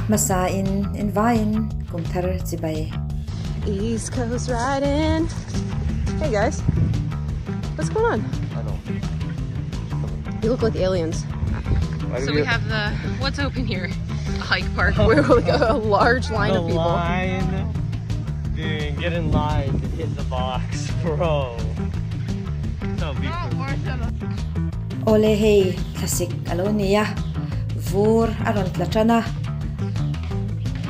Hmasa in en vaiin kum thar chibai. East Coast riding. Hey guys, what's going on? I don't. You look like aliens. Why do So we have the, what's open here? A hike park where like a large line the of people. line. Dude, get in line to hit the box, bro. Don't be Awle hei thlasik a lo ni a, vur a rawn tla tan a,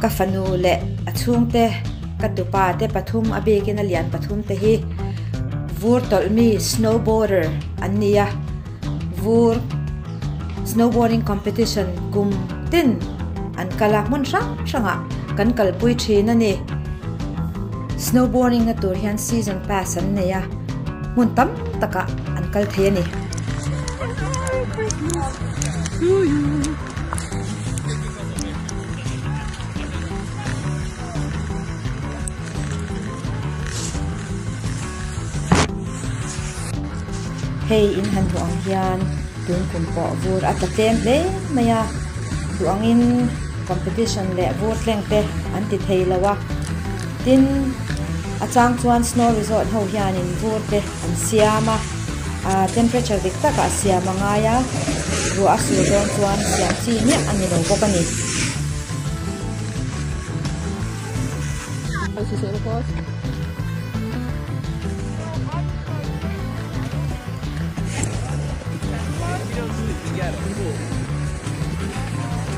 ka fanu leh a chhungte ka tupa te pathum a bikin a lian pathum te hi vur tawlh mi snowboarder an ni a, vur snowboarding competition kum tin an kal a hmun hrang hrangah kan kalpui thin a ni. Snowboarding na tur hian season pass an nei a, hmun tam takah an kal thei a ni. Hei in han hmuh ang hian tun kum pawh vur a tla tlem hle mai a, duh angin competition leh vur tleng te an ti thei lo a, tin a chang chuan snow resort ho hianin vur te an siam a, ah temperature dik takah siam a ngai a, ruah a sur dawn chuan siam chi miah a ni lo bawk a ni. Oh, is Santa Claus?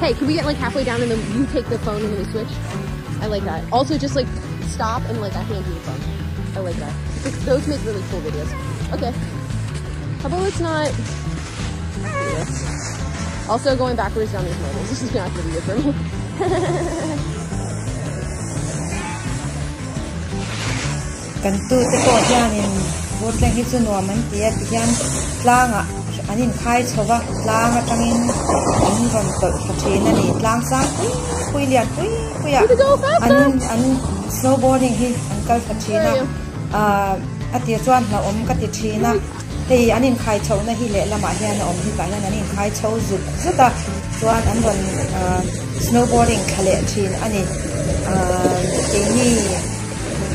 Hey, can we get like halfway down and then you take the phone and then we switch? I like that. Also, just like stop and like I hand you the phone. I like that. Because those make really cool videos. Okay. How about let's not do this? Also, going backwards down these moguls. This is not gonna be good for me. Kan tute pawh hianin vur thleng hi chu nuam an ti a tihian tlangah an inkhai chho va tlang atangin an rawn tawlh thla thin a ni tlang sang pui pui lian pui pui ah an an snowboarding hi an kal thla thin a ahh a tir chuan hlauhawm ka ti thin a hei an inkhai chhoh na hi lehlamah hian a awm hi tah hian an inkhai chho zut zut a chuan an rawn ahh snowboarding thla leh thin a ni ahh keini.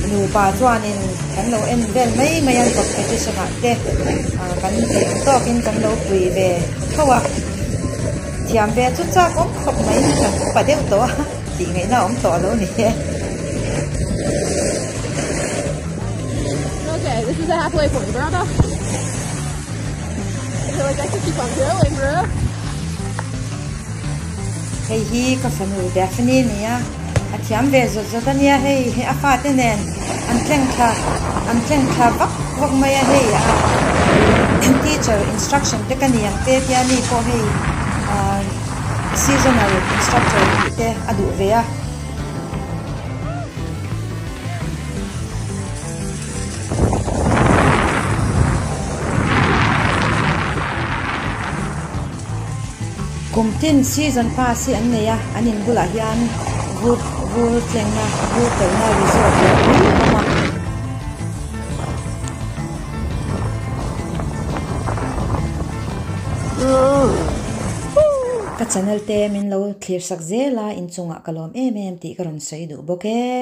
Nupa chuanin kan lo en vel mai mai a competition ah te kan theih ang tawkin kan lo pui ve tho a thiam ve chu chak awm khawp mai kan upa deuh tawh a tih ngaihna a awm tawh lo ni e. Okay, this is the halfway point, brother. I feel like I could keep on going, bro. Hei hi ka fanu Daphne nia. A thiam ve zawt zawt a nia hei hi a fate nen an tleng thla an tleng thla vak vak mai a hei a teacher instruction te ka ni ang te tia mi pawh hei ah seasonal instructor tih te a duh ve a. Kum tin season pass hi an nei a, an in bulah hian vur vur thlengna vur tawlhna resort leh pui a awm a. Ka channel te min lo thlir sak zel a, inchungah ka lawm em em tih ka rawn sawi duh bawk e.